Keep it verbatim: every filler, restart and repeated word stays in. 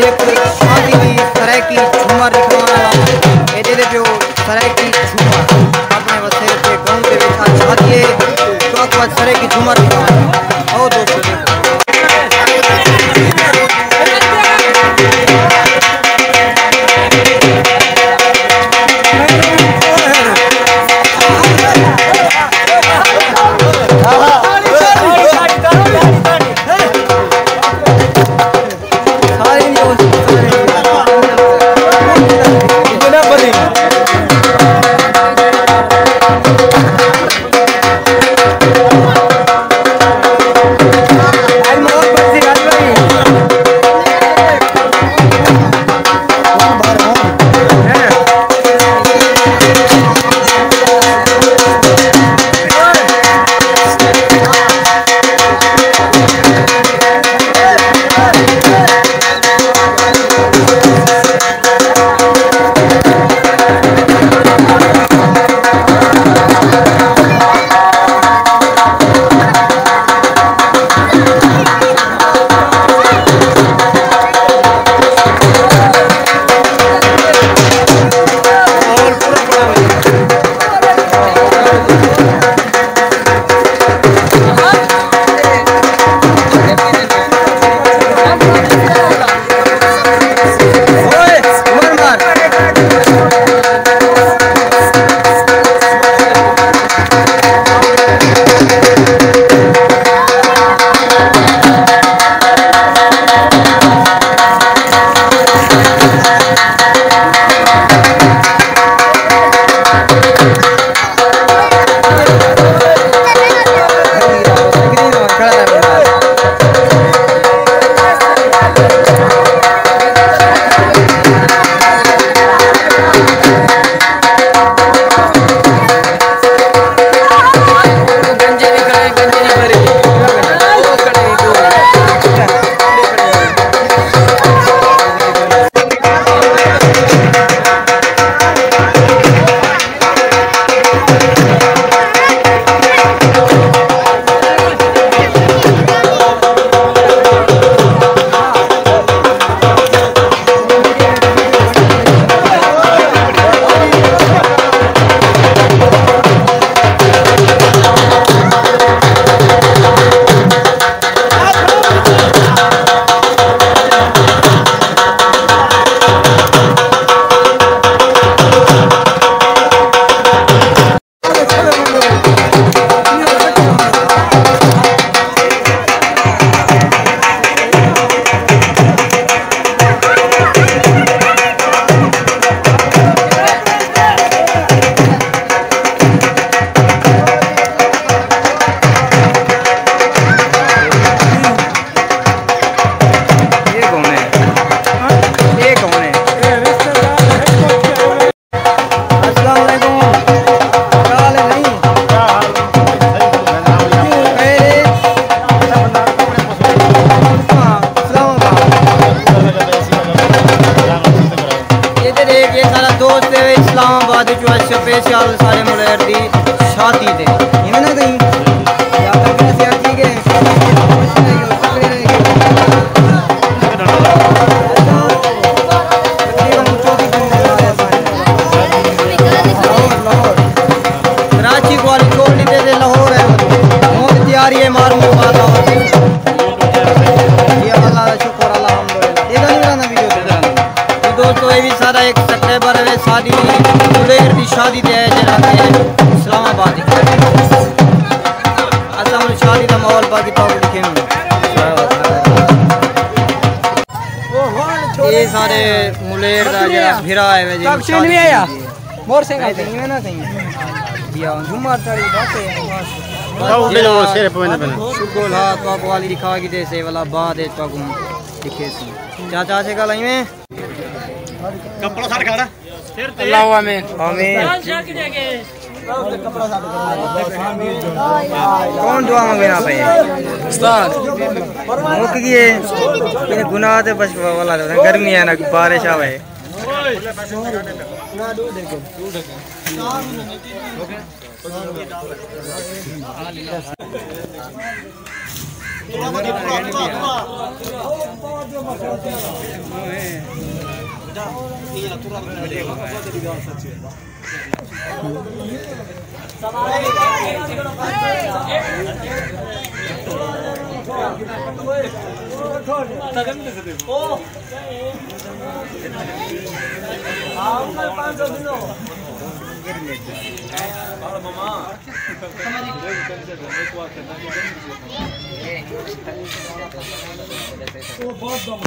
ہک شادی دی سرائیکی جھومر ݙکھاوݨ آلا۔ اے ݙیہدے پیو سرائیکی جھومر۔ اپݨے وسیب تے گاؤں دے وچ اڄ شادی ہے۔ تو اڄ سرائیکی جھومر ݙکھاوݨ آلا۔ آؤ دوستو ݙیکھو۔ السلام علیکم۔ کیا حال ہے؟ نہیں؟ کیا حال ہے؟ کیوں کہہ رہے؟ ہاں، اسلام آباد۔ یہ تے دیکھ، یہ سارا دوست ہے اسلام آباد جو اسپیشل سارے ملیر دی شادی دے۔ ایویں نہ کہیں؟ یا پھر کسی ہر چیز کے کراچی کوالی چھوڑ ݙتے تے لاہور ہے۔ ہݨ تیاری ہے ماروں بات آؤ۔ جی اللہ دا شکر الحمدللہ۔ اے گانے بݨانا ویڈیو تے۔ جی دوستو، اے وی سارا ہک سبسکرائبر ہے، ساݙی دلیر دی شادی تے ہے جیڑھا کہ اسلام آباد دی۔ اساں ہݨ شادی دا ماحول باقی تہاکوں ݙکھیندوں۔ اے سارے ملیر دا جیڑھا بھرا ہے وے جی، تب چین بھی آیا۔ موٹر سائیکل نہیں تے۔ میں نہ کہیں۔ بیا جمعہ تاڑی بس ہے۔ بتاؤ، بلو سر پہ ویندے پئے۔ شکر ہا، تو کو والی دکھا کے دے سے والا بعد ہے تو کو دکھے سی۔ چاچا سے گل آئی میں۔ کپڑا ساڑ کھڑا۔ اللہ آمین۔ آمین۔ کون دعا منگنا پئے؟ استاد۔ مک گئے۔ یہ گناہ تے بس والا گرمی ہے نا، بارش آوے۔ او بہت بم۔